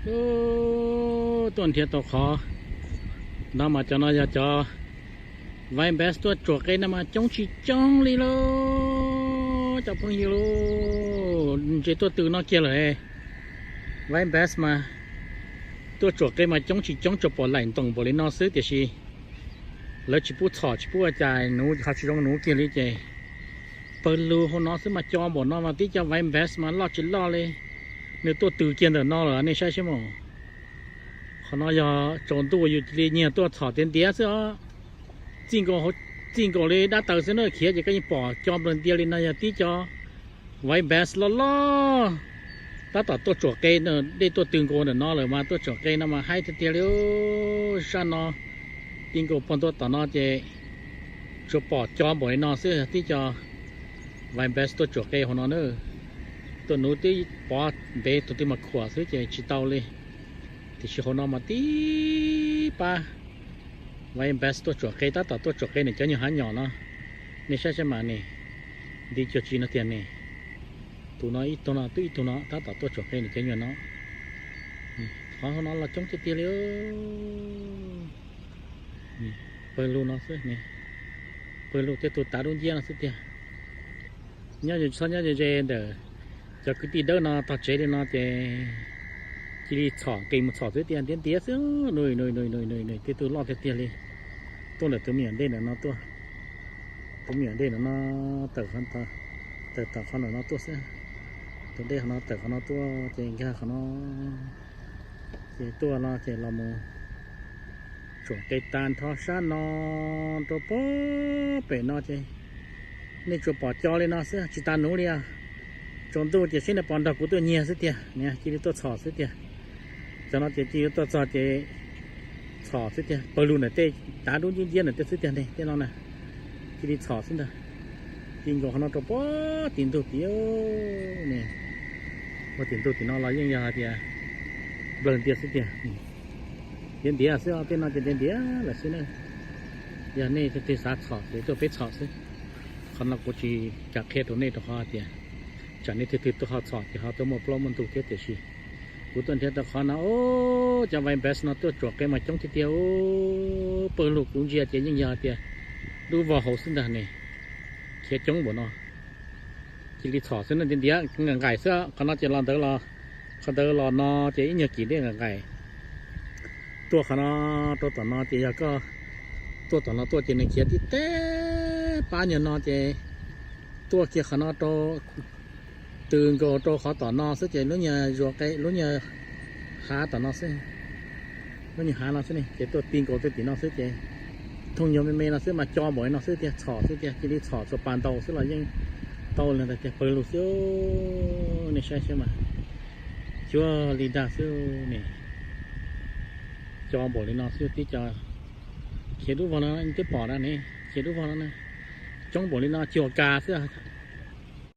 Ub, tuaj nrhiav tau qhov no mas cov no yog cov White Bass tuaj tsuam qe no mas coob tsis coob li lauj cov phooj ywg lauj. Ntses tuaj tw no kiag lawm. White Bass mas tuaj tsuam qe mas coob tsis coob tsuas pom laim ntoos npaum li no xwb tiam sis lawv tsis pub txhom tsis pub ua cas nuv ho tsis zoo nuv kiag li ces pawg lug hauv no xwb mas co npaum no mas tib co White Bass mas loj tsis loj li. Nws tuaj tw kiag ntawm no lawm nej saib seb mas. Qhov no yog tsaus ntuj yus cia li nyiag tuaj txhom tiav ntiav xwb os. Txij nkaus, txij nkaus li dab taws xwb na khiav ces koj yeej pom co nplawg ntias li no yog tib co White Bass loj loj tab tom tuaj tsuam qe, dej tuaj tw nkaus ntawm no lawm mas tuaj tsuam qe no mas haib tiag tiag li. Sab no ti nkaus puag ntua tom no ces tsuas pom co npaum li no xwb tib co White Bass tuaj tsuam qe hauv no na. Tuaj nuv twb pov ntev tus twg mas khuam xwb ces tsis tau li. Tiam sis hauv no mas tib pab White Bass tuaj tsuam qe tab tom tuaj tsuam qe nws cov nyuag hav nyom no. Nej saib saib mas ne, nti cuag tsi no tiag ne. Tus no ib tug no twb ib tug no tab tom tuaj tsuam qe nws cov nyuag no. Qhov hauv no los coob tiag tiag li. Pawg lug no xwb ne, pawg lug tej tug tav dub nciab no xwb tiag. Nyob txhob nyob ze ze ntawm cov kwv tij dawb no tog tsev li no ces cia li txhom nqis mus txhom xwb tiag ntiav ntiav xwb. Nws tej tug loj tiag tiag li. Tuaj ntawm tus me nyuam ntej ntawm no tuaj, tus me nyuam ntej ntawm no tawm, tawm tom qhov ntawm no tuaj xwb. Tus dej qhov no tawm qhov no tuaj ces nkag qhov no ces tuaj no ces los mus tsuam qe tag nrho sab no rau puag pem no ces nej tsuas pom co li no xwb tsis tas nuv li os. Tsaus ntuj ces seb nej puas nrog kuv tuaj nyiag xwb tiag, cia li tuaj txhom xwb tiag. Cov no ces cia li tuaj txog ces txhom xwb tiag, pawg lug ntawm tej tav dub nciab nciab ntawm tej xwb tiag ne, tej no na cia li txhom xwb ntag. Ti nkaus qhov no rau puag tim ntug tim ne, puag tim ntug tim no los yeej yog hais tias nplawg ntias xwb tiag. Ntiav ntiav xwb, tej no ces ntiav ntiav lawm xwb na. Yog nej leej twg xav txhom ces tuaj peb txhom xwb. Qhov no kuv tsis kam qhia rau nej rau qhov hais tias tsam nej leej twg tuaj ho txhom ces ho tuaj muaj plaub muaj ntug thiab tiam sis kuv tuaj nrhiav tau qhov no, cov White Bass no tuaj tsuam qe mas coob tiag tiag. Pawg lug kuv ntsia ces yeej yog hais tias dub vog hauv xwb ntag ne, khiav coob npaum no. Cia li txhom xwb na, ntiav ntiav nqaim nqaim xwb. Qhov no ces los ntawd los, qhov ntawd los no ces ib nyuag kim dej nqaim nqaim. Tuaj qhov no rau tom no ces yog koj tuaj tom no tuaj ces nws khiav tib teb pab nyuag no ces tuaj kiag qhov no rau, tw nkaus rau qhov tom no xwb ces lub nyuag zuas qe lub nyuag hav tom no xwb. Lub nyuag hav no xwb ne ces tuaj ti nkaus tuaj tim no xwb ces thooj nyuag me me no xwb mas co npaum li no xwb tiag, txhom xwb tiag, cia li txhom txhua pas ntaus xwb los yeej tau li ntawd tiag, pawg lug xwb. Nej saib saib mas, cuag li dag xwb ne. Co npaum li no xwb tib co. Khiav dub vog no twb pom na ne, khiav dub vog no na. Coob npaum li no cuag kas xwb.